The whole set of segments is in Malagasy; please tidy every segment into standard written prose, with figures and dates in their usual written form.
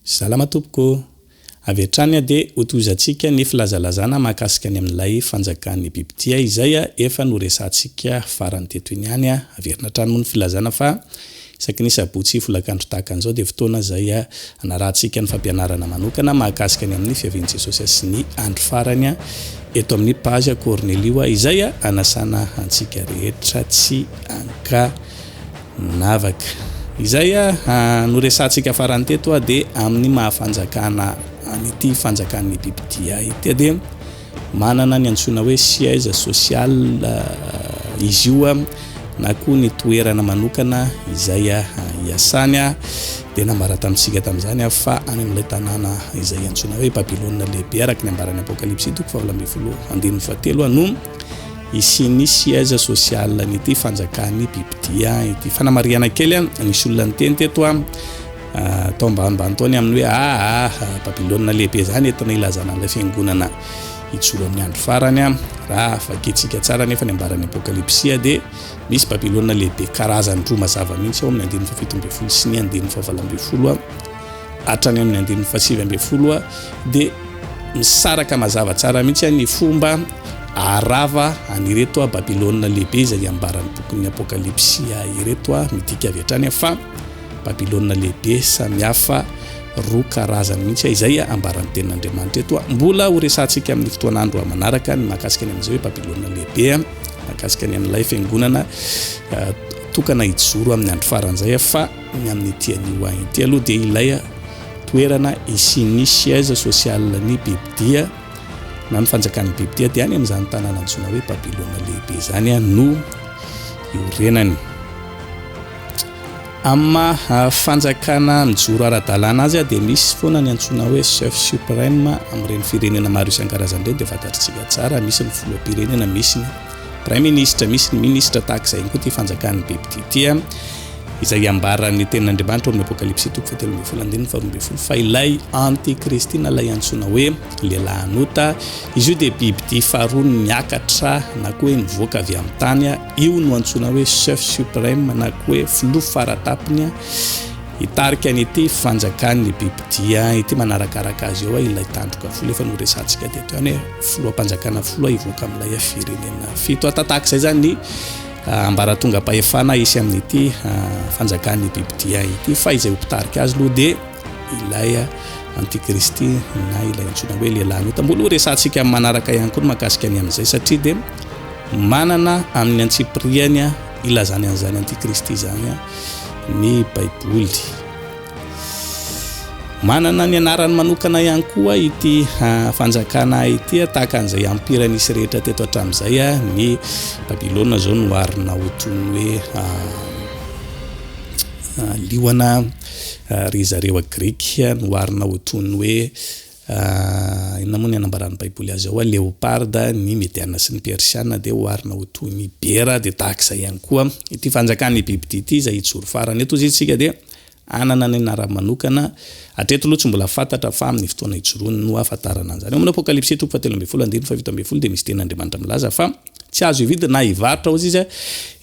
Salama tompoko. Avy hatrany dia hotohizantsika ny filazalazana mahakasika ny amin'ilay fanjakan'ny bibidia izay efa noresahantsika farany teto iny ihany. Averina hatrany moa ny filazana fa isaky ny sabotsy folakandro tahaka an'izao dia fotoana izay hanarahantsika ny fampianarana manokana mahakasika ny amin'ny fiavian'i Jesosy sy ny andro farany eto amin'ny page Cornelio izay hanasana antsika rehetra tsy anka Navaka. Izay noresahantsika farany teto dia amin'ny maha fanjakana an'ity fanjakan'ny bibidia ity dia manana ny antsoina hoe siège social izy io na koa ny toerana manokana izay iasany. Dia nambara tamintsika tamin'izany fa any amin'ilay tanàna izay antsoina hoe Babylona lehibe araka ny ambaran'ny Apokalypsy toko faha-18 andininy fahatelo no hisian'ny siège social an'ity fanjakan'ny bibidia ity. Fanamarihana kely, nisy olona niteny teto tao ambanimbany tao ny amin'ny hoe aa ah, Babylona lehibe izany entina ilazana an'ilay fiangonana hijoro amin'ny andro farany. Raha vakintsika tsara nefa ny ambaran'ny Apokalypsy dia misy Babylona lehibe karazany roa mazava mihitsy ao amin'ny andininy faha-17 sy ny andininy faha-18. Hatrany amin'ny andininy faha-19 dia misaraka mazava tsara mihitsy ny fomba aharava an'ireto Babylona lehibe izay ambaran'ny bokin'ny Apokalypsy ireto. Midika avy hatrany fa Babylona lehibe samihafa roa karazany mihitsy izay ambaran'ny tenin'Andriamanitra eto. Mbola ho resahantsika amin'ny fotoan'andro manaraka ny mahakasika ny amin'izay hoe Babylona lehibe, mahakasika ny amin'ilay fiangonana tokana hijoro amin'ny andro farany izay fa Ny amin'ity anio ahy ity aloha dia ilay toerana hisian'ny siège social-n'ny bibidia na ny fanjakan'ny bibidia dia any amin'izany tanàna antsoina hoe Babylona lehibe izany no iorenany. Amin'ny maha fanjakana mijoro ara-dalàna azy dia misy foana ny antsoina hoe chef suprême amin'ireny firenena maro isan-karazany ireny dia fantatritsika tsara, misy ny filoham-pirenena, misy ny praiminisitra, misy ny minisitra, tahaka izay ihany koa ity fanjakan'ny bibidia ity. Izay ambaran'ny Tenin'Andriamanitra ao amin'ny Apokalypsy toko fahatelo ambin'ny folo andininy faharoa ambin'ny folo fa ilay antikristy na ilay antsoina hoe lehilahin'ota, izy io dia bibidia faharoa niakatra na koa hoe nivoaka avy amin'ny tany, io no antsoina hoe chef suprême na koa hoe filoha faratapony hitarika an'ity fanjakan'ny bibidia ity. Manarakaraka azy eo ilay tandroka folo efa noresahantsika teto ihany hoe filoham-panjakana folo hivoaka amin'ilay firenena fito. Tahaka izay izany ny ambaratongam-pahefana hisy amin'ity fanjakan'ny bibidia ity, fa izay ho mpitarika azy aloha dia ilay antikristy na ilay antsoina hoe lehilahin'ota. Mbola ho resahantsika amin'ny manaraka ihany koa ny mahakasika ny amin'izay, satria dia manana amin'ny antsipiriany ilazany an'izany antikristy izany ny Baiboly. Manana ny anarany manokana ihany koa ity fanjakana ity, tahaka an'izay empire nisy rehetra teto hatramin'izay. Ny Babylona izao no oharina ho toy ny hoe liona, ry zareo Grika no oharina ho toy ny hoe inona moa ny anambaran'ny Baiboly azy ao, leopard, ny Mediana sy ny Persiana dia oharina ho toy ny bera, dia tahaka izay ihany koa ity fanjakan'ny bibidia ity izay hijoro farany eto hozy isika dia Hanana ny anarany manokana. Hatreto aloha tsy mbola fantatra fa amin'ny fotoana hijoroany no hahafantarana an'izany. Ao amin'ny Apokalypsy toko fahatelo ambin'ny folo andininy fahafito ambin'ny folo dia misy tenin'Andriamanitra milaza fa tsy azo hividy na hivarotra hozy izy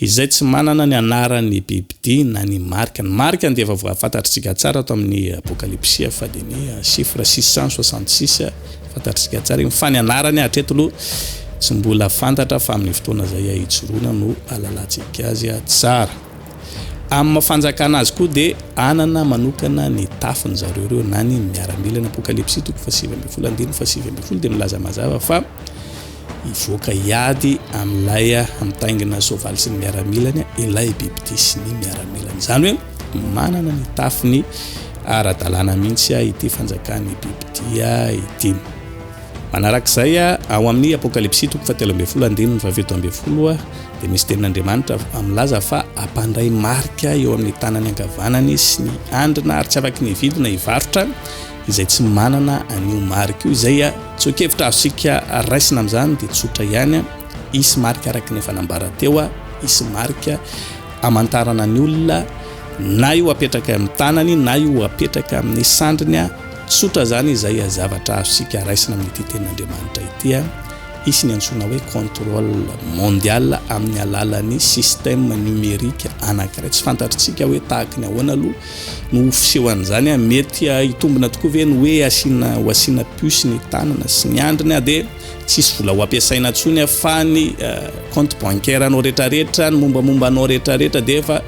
izay tsy manana ny anaran'ny bibidia na ny marikany. Ny marikany dia efa voafantatritsika tsara ato amin'ny Apokalypsy fa dia ny chiffre 666 fantatritsika tsara iny fa ny anarany hatreto aloha tsy mbola fantatra fa amin'ny fotoana izay hijoroana no ahalalantsika azy tsara. Amin'ny maha fanjakana azy koa dia anana manokana ny tafiny zareo ireo na ny miaramilany. Apokalypsy toko faha-19 andininy faha-19 dia milaza mazava fa hivoaka hiady amin'ilay mitaingina soavaly sy ny miaramilany ilay bibidia sy ny miaramilany. Izany hoe manana ny tafiny ara-dalàna mihitsy ity fanjakan'ny bibidia ity. Manarak'izay, ao amin'ny Apokalypsy toko fahatelo ambin'ny folo andininy faha-17 dia misy tenin'Andriamanitra milaza fa hampandray marika eo amin'ny tanany ankavanany sy ny handrina ary tsy afaky ny hividy na hivarotra izay tsy manana an'io marika io. Izay tsoa-kevitra azontsika raisina amin'izany dia tsotra ihany, hisy marika araka ny efa nambara teo, hisy marika hamantarana ny olona na io apetraka amin'ny tanany na io apetraka amin'ny sandriny. Tsotra izany izay zavatra azontsika raisina amin'ity tenin'Andriamanitra ity. Hisy ny antsoina hoe contrôle mondial amin'ny alalan'ny système numérique anankiray. Tsy fantatritsika hoe tahaky ny ahoana aloha no ho fisehoan'izany. Mety hitombina tokoa ve ny hoe asiana ho asiana puce ny tanana sy ny andriny dia tsisy vola ho ampiasaina intsony fa ny compte bancaire anao rehetrarehetra, ny mombamomba anao rehetrarehetra dia efa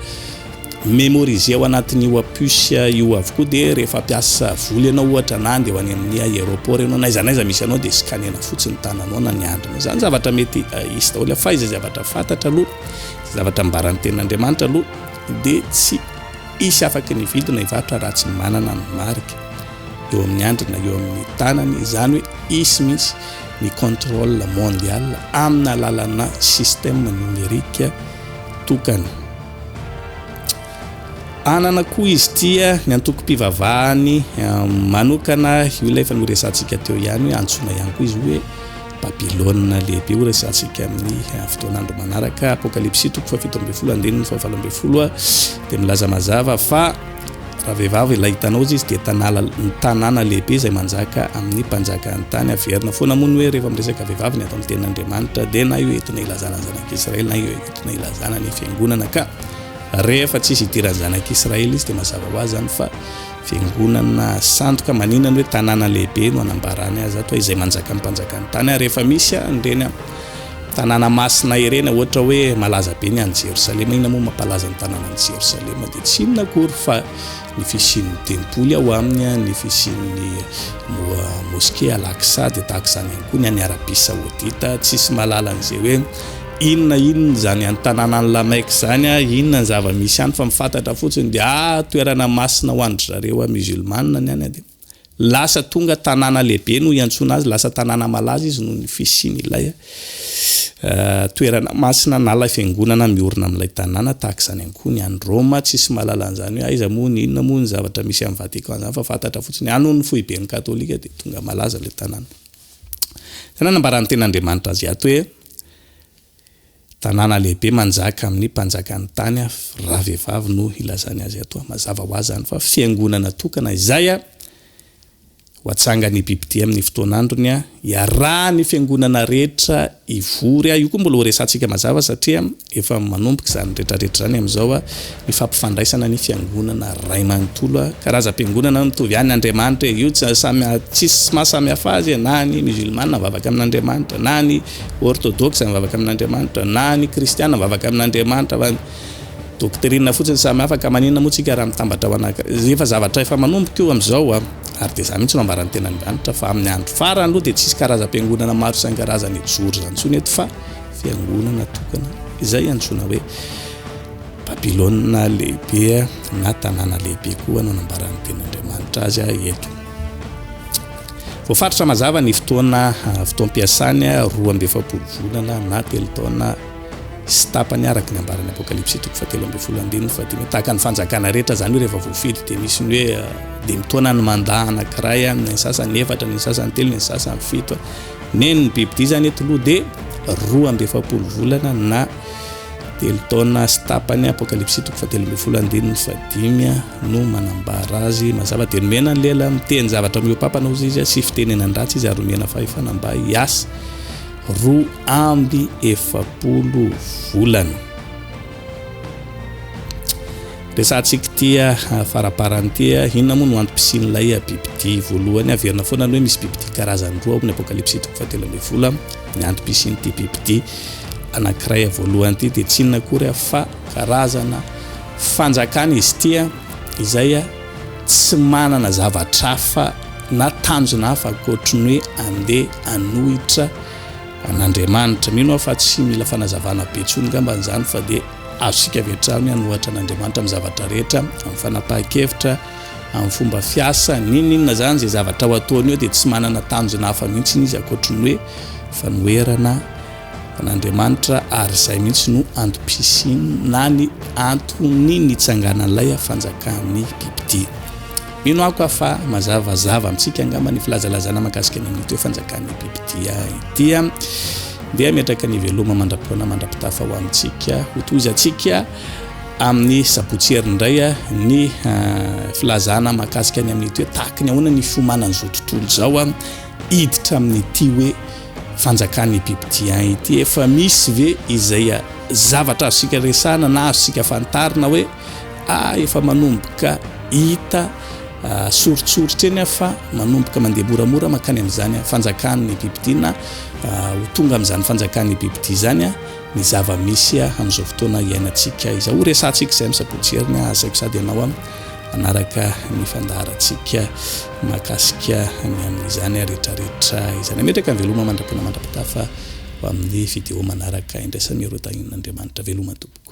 Mémoriser ao anatin'io puce io avokoa dia rehefa hampiasa vola ianao ohatra na handeha ho any amin'ny aéroport ianao na aiza na aiza misy anao dia scanner-na fotsiny ny tananao na ny andronao. Izany zavatra mety hisy daholo fa izay zavatra fantatra aloha, izay zavatra ambaran'ny tenin'Andriamanitra aloha dia tsy hisy afaky ny hividy na hivarotra raha tsy manana ny marika eo amin'ny andriny na eo amin'ny tanany, izany hoe hisy mihitsy ny contrôle mondial amina alalanà système numérique tokana. Anana koa izy ity ny antokom-pivavahany manokana, io ilay efa noresahantsika teo ihany hoe antsoina ihany koa izy hoe Babylona lehibe, ho resahantsika amin'ny fotoan'andro manaraka. Apokalypsy toko faha-17 andininy faha-18 dia milaza mazava fa raha vehivavy ilay hitanao izy dia tanala, ny tanàna lehibe izay manjaka amin'ny mpanjakan'ny tany. Averina foana moa ny hoe rehefa miresaka vehivavy ny ato amin'ny tenin'Andriamanitra dia na io entina ilazana ny zanak'Israely na io entina ilazana ny fiangonana ka rehefa tsisy idiran'ny zanak'Israely izy dia mazava ho azy izany fa fiangonana sandoka. Maninona ny hoe tanàna lehibe no anambarany azy ato izay manjaka amin'ny mpanjakan'ny tany? Ary rehefa misy an'ireny tanàna masina ireny, ohatra hoe malaza be ny any Jerosalema, inona moa mampalaza ny tanànan'i Jerosalema? Dia tsy inona akory fa ny fisian'ny tempoly ao aminy, ny fisian'ny mosquée Al-Aqsa, dia tahaka izany ihany koa ny any Arabie Saoudite. Tsisy mahalala an'izay hoe inona inona izany any tanànan'i La Mecque izany, inona ny zava-misy any fa ny fantatra fotsiny dia ah toerana masina ho an-dry zareo musulmana ny any, dia lasa tonga tanàna lehibe no iantsoana azy, lasa tanàna malaza izy noho ny fisian'ilay toerana masina na ilay fiangonana miorina amin'ilay tanàna, tahaka izany ihany koa ny any Roma, tsisy mahalala an'izany hoe aiza moa ny inona moa ny zavatra misy any Vatican izany fa fantatra fotsiny any hono ny foiben'ny katolika dia tonga malaza ilay tanàna. Izay nanambaran'ny tenin'Andriamanitra azy ato hoe tanàna lehibe manjaka amin'ny mpanjakan'ny tany ravehivavy no ilazany azy ato. Mazava ho azy izany fa fiangonana tokana izay ho atsangan'ny bibidia amin'ny fotoan'androny, hiarahan'ny fiangonana rehetra hivory. Io koa mbola ho resahantsika mazava satria efa manomboka izany rehetrarehetra izany amin'izao, ny fampifandraisana ny fiangonana ray manontolo. Karazam-piangonana mitovy ihany Andriamanitra e, io tsy samy tsisy maha samy hafa azy e, na ny musulmana mivavaka amin'Andriamanitra, na ny orthodoxe mivavaka amin'Andriamanitra, na ny kristiana mivavaka amin'Andriamanitra fa doctrine fotsiny samy hafa ka maninona moa tsika raha mitambatra ho anankiray, efa zavatra efa manomboka io amin'izao a, ary dia izany mihitsy no ambaran'ny tenan'Andriamanitra fa amin'ny andro farany aloha dia tsisy karazam-piangonana maro isan-karazany hijoro izany intsony eto fa fiangonana tokana izay antsoina hoe Babylona lehibe na tanàna lehibe koa no anambaran'ny tenin'Andriamanitra azy eto. Voafaritra mazava ny fotoana fotoam-piasany 42 volana na telo taona sy tapany araka ny ambaran'ny Apokalypsy toko fahatelo ambin'ny folo andininy fahadimy. Tahaka ny fanjakana rehetra izany hoe rehefa voafidy dia misy ny hoe dimy taona ny mandat anankiray, ny sasany efatra, ny sasany telo, ny sasany fito. Nen'ny bibidia izany eto aloha dia 42 volana na telo taona sy tapany. Apokalypsy toko fahatelo ambin'ny folo andininy fahadimy no manambara azy mazava. Dia nomena ny lela miteny zavatra mihoa-pampana hozy izy sy fitenenan-dratsy izy ary nomena fahefana mba hiasa 42 volana. Resahantsika ity faraparany ity, inona moa no antom-pisian'ilay bibidia voalohany? Averina foana ny hoe misy bibidia karazany roa ao amin'ny Apokalypsy toko fahatelo ambin'ny folo. Ny antom-pisian'ity bibidia anankiray voalohany ity dia tsy inona akory fa karazana fanjakana izy ity izay tsy manana zavatra hafa na tanjona hafa ankoatry ny hoe andeha hanohitra an'Andriamanitra. Mino aho fa tsy mila fanazavana be intsony angamba izany fa dia azontsika avy hatrany hanohatra an'Andriamanitra amin'ny zavatra rehetra, amin'ny fanapahan-kevitra, amin'ny fomba fiasa, n'inon'inona izany izay zavatra ho ataony eo dia tsy manana tanjona hafa mihitsy izy ankoatry ny hoe fanoherana an'Andriamanitra ary izay mihitsy no antom-pisiany na ny antony nitsanganan'ilay fanjakan'ny bibidia. Mino aho ka fa mazavazava amintsika angamba ny filazalazana mahakasika ny amin'ity hoe fanjakan'ny bibidia ity. Dia metraka ny veloma mandra-poana mandra-pitafa ho amintsika. Hotohizantsika amin'ny sabotsy hery indray ny filazana mahakasika ny amin'ity hoe tahaky ny ahoana ny fiomanan'izao tontolo izao hiditra amin'ity hoe. fanjakan'ny bibidia ity? Efa misy ve izay zavatra azontsika resahana na azontsika fantarina hoe ah efa manomboka hita soritsoritra eny fa manomboka mandeha moramora mankany amin'izany fanjakan'ny bibidia na ho tonga amin'izany fanjakan'ny bibidia izany ny zava-misy amin'izao fotoana iainantsika izao. Ho resahantsika izay amin'ny sabotsy heriny azaiko sady ianao hanaraka ny fandaharantsika mahakasika ny amin'izany rehetrarehetra izany. Ametraka ny veloma mandra-pina mandra-pitafa ho amin'ny video manaraka indray. Samia roa tahin'Andriamanitra. Veloma tompoko.